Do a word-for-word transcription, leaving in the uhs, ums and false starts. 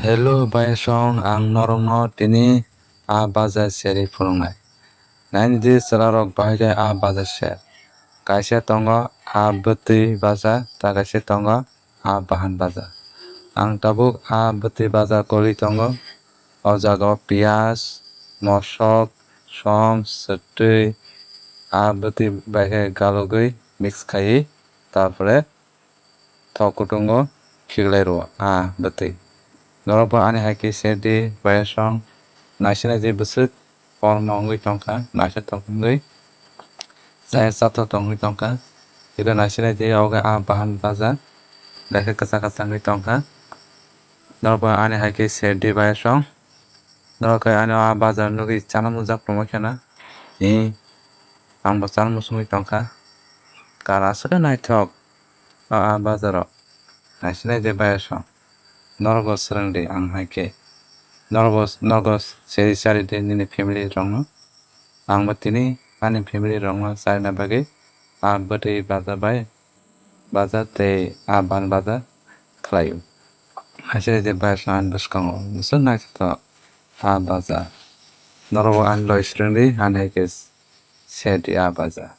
Hello, bayasong, ang norokno tini a baja serwi phunuknai. Naini di chwlarok bahai khe a baja ser. Kaisa tongo a bwtwi baja, ta kaisa tongo a bahan baja. Ang tabuk a bwtwi baja kwrwi tongo. O jaga o piyaj, mosok, som, swtwi, a bwtwi bai khe galugwi mix khaiwi, tarpore thok kutungo khiklai rwo a bwtwi. Norok bo ani hai khe ser di, bayasong, naisina je bwswk kormo wngwi tongkha, naisithok wngwi chaya chathok tongwi tongkha. Tei naisina je ogo a bahan baja, bai khe kwchak kwchak wngwi tongkha. Norok bo ani hai khe ser di, bayasong. Norok khe ani a baja nugwi chana mujak tongma kheno. Ee, ang bo chana muchungwi tongkha. Kara aswk khe naithok. O a bazaro naisina je bayasong, norokbo swrwng di ang hai khe. Norokbo, norokbo seri chari di nini family rokno. Ang bo tini ani family rokno charina bagwi a bwtwi baja bai, baja tei a ban baja khlaio. Naisina je bayasong ani bwskango bwswk naithothok a baja. Norokbo ani loi swrwng di, ani hai khe ser di a baja.